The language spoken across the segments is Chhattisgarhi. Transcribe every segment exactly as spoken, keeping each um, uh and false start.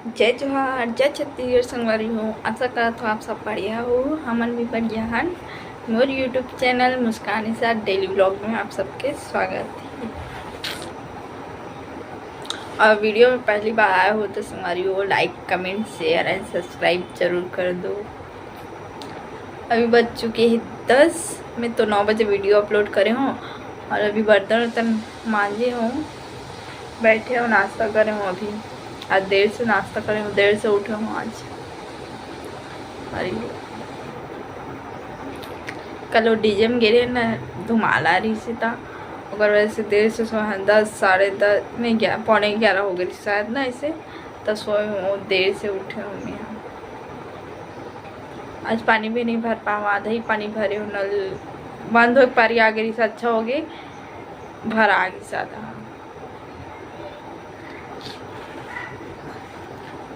जय जोहार, जय छत्तीसगढ़ संगवारी हो। आशा करत हो आप सब बढ़िया हो, हमन भी बढ़िया हन। मोर YouTube चैनल मुस्कान के साथ डेली व्लॉग में आप सबके स्वागत है। और वीडियो में पहली बार आए हो तो संगवारी हो, लाइक, कमेंट, शेयर एंड सब्सक्राइब जरूर कर दो। अभी बज चुके हैं दस। मैं तो नौ बजे वीडियो अपलोड करे हूँ और अभी बर्तन वर्तन मांजे हूँ, बैठे हूँ, नाश्ता करे हूँ। अभी आज देर से नाश्ता करे हूँ, देर से उठे हूँ आज। अरे, कल वो डीजे में गे रहे ना, धुमाल आ रही से, ता ओकर वजह से देर से सोए हन। दस, साढ़े दस में, ग्या-, पौने ग्यारह हो गए शायद ना, ऐसे तो सोए हूँ, देर से उठे हूँ मैं। आज पानी भी नहीं भर पाऊँ, आधा ही पानी भरे हूँ। नल बंद हो, पारी आ गई, अच्छा हो गई, भर आ गई ज्यादा।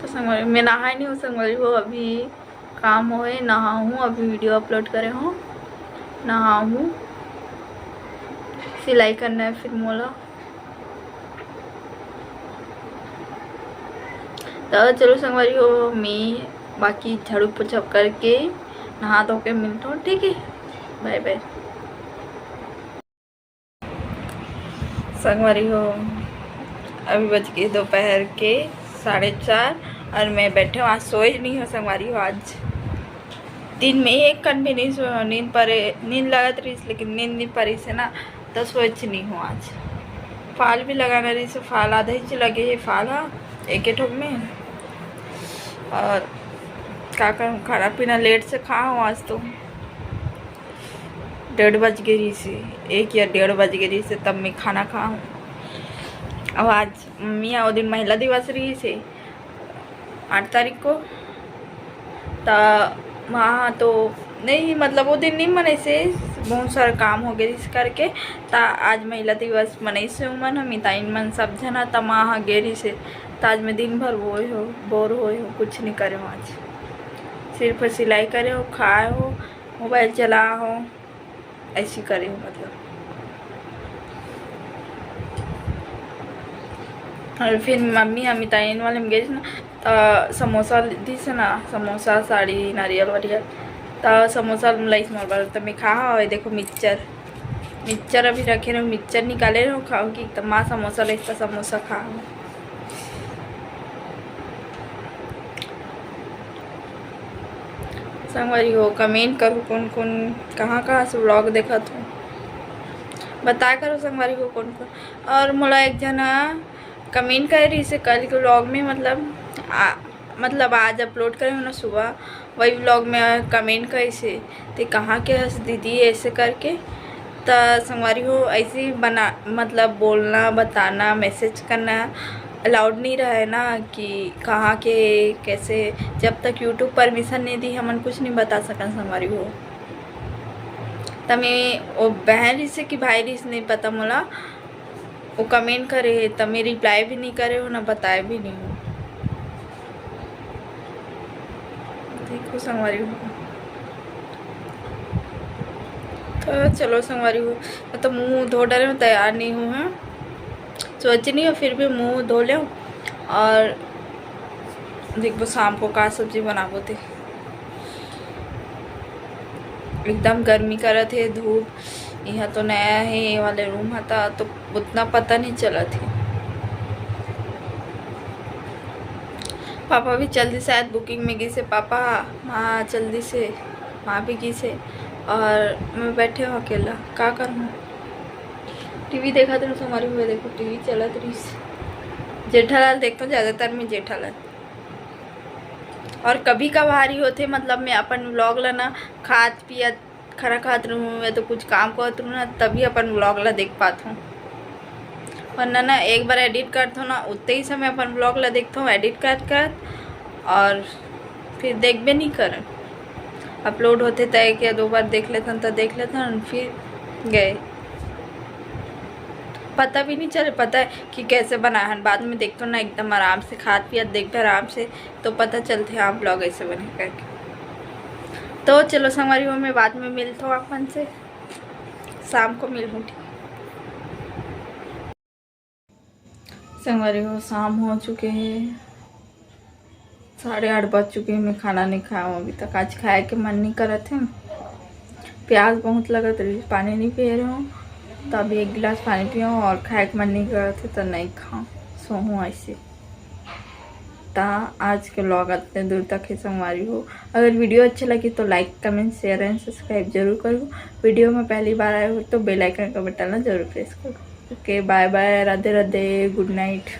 तो संगवारी, मैं नहाए नहीं हूँ संगवारी हो, अभी काम होए, नहाहूँ, अभी वीडियो अपलोड करे हूँ, नहाहूँ, सिलाई करना है फिर मोला। तो चलो संगवारी हो, मैं बाकी झाड़ू पोछा करके नहा धो के मिलता हूँ, ठीक है, बाय बाय। संगवारी हो, अभी बज गए दोपहर के साढ़े चार और मैं बैठे हूँ, आज सोए नहीं हूँ संगवारी हो। आज दिन में एक कन भी नहीं सोए हूँ, नींद परे, नींद लगत रही, लेकिन नींद नहीं परी से ना, तो सोच नहीं हूँ आज। फाल भी लगाना रही से, फाल आधा ही लगे है, फाल हा एक ठोक में। और का करूँ, खाना पीना लेट से खा हूँ आज तो। डेढ़ बज गए रही से, एक या डेढ़ बज गए रही से, तब मैं खाना खा हूँ। अब आज मम्मी आओ दिन महिला दिवस रही से आठ तारीख को, त वहाँ तो नहीं, मतलब वो दिन नहीं मनाइसे, बहुत सारा काम हो गए इस करके। त आज महिला दिवस मनाइसे उमन, हम मिताइन मन सब जना, त वहाँ गे रही से। त आज मैं दिन भर वो हो, बोर होए हो, कुछ नहीं करे हो आज, सिर्फ सिलाई करे हो, खाए हो, मोबाइल चला हो, ऐसी करे हो मतलब। और फिर मम्मी हम मिताइन वाले में गए ना, तो समोसा दिस ना, समोसा, साड़ी, नारियल वारियल, तो समोसा लाइस मोर बर, तो मैं खा हो। देखो मिक्सचर, मिक्सचर अभी रखे रहो, मिक्सचर निकाले रहो, खाओ कि तो माँ समोसा लाइस, तो समोसा खा हो। संगवारी हो, कमेंट करो कौन कौन कहाँ कहाँ से व्लॉग देखत हो, बताया करो संगवारी हो कौन कौन। और मोला एक जना कमेंट करे रही से कल के व्लॉग में, मतलब आ, मतलब आज अपलोड करे हो ना सुबह, वही व्लॉग में कमेंट करे से, "ते कहाँ के हस दीदी?" ऐसे करके। त संगवारी हो, ऐसे ही बना, मतलब बोलना, बताना, मैसेज करना अलाउड नहीं रहे ना कि कहाँ के, कैसे। जब तक यूट्यूब परमिशन नहीं दी, हमन कुछ नहीं बता सकन संगवारी हो। त मैं वो बहन रही से कि भाई रही से नहीं पता मोला, वो कमेंट करे हे, त मैं रिप्लाई भी नहीं करे हो ना बताए भी नहीं हो। देखो संगवारी हो, तो चलो संगवारी हो, मतलब मुंह धो डाले हूँ, तैयार नहीं हूँ, सोच नहीं हूँ, फिर भी मुंह धो ले। और देखो शाम को का सब्जी बनाबो ते। एकदम गर्मी करत हे, धूप। यहाँ तो नया है ये वाले रूम, हता तो उतना पता नहीं चलत है। पापा भी चल दिस, शायद बुकिंग में गिस हे पापा। माँ चल दिस हे, माँ भी गिस हे, और मैं बैठे हूँ अकेला, का करूँ? टीवी देखत रहूँ, संगवारी हो, देखो टीवी चलत रहिस। जेठालाल देखता हूँ ज़्यादातर मैं, जेठालाल। और कभी कभार ही होथे, मतलब मैं अपन व्लॉग ला ना खात पियत, खाना खात रहूँ या तो कुछ काम करत रहूँ ना, तभी अपन व्लॉग ला देख पात हूँ। वरना ना एक बार एडिट करत हूँ ना, उतने ही समय अपन व्लॉग ला देखत हूँ एडिट करत करत, और फिर देखबे नहीं करन। अपलोड होथे त एक या दो बार देख लेथन, त देख लेथन, फिर गए। पता भी नहीं चले, पता है कि कैसे बनाए हन। बाद में देखथों ना, एकदम आराम से खात पियत देखबे आराम से, तो पता चलथे हाँ व्लॉग ऐसे बने करके। तो चलो संगवारी हो, मैं बाद में मिलथों आप मन से, शाम को मिलहूँ, ठीक? संगवारी हो, शाम हो चुके हे, साढ़े आठ बज चुके हैं, मैं खाना नहीं खाया हूँ अभी तक। आज खाए के मन नहीं करत है, प्यास बहुत लगत रही, पानी नहीं पिए रहे हूँ। तो अभी एक गिलास पानी पिया हूँ और खाए के मन नहीं करत है तो नहीं खाऊँ, सोहूँ ऐसे। ता आज के vlog इतने दूर तक ही संगवारी हो। अगर video अच्छे लगी तो like, comment, share and subscribe जरूर करो। Video में पहली बार आए हो तो bell icon का बटन ना जरूर press करो। OK, bye bye, Radhe Radhe, good night।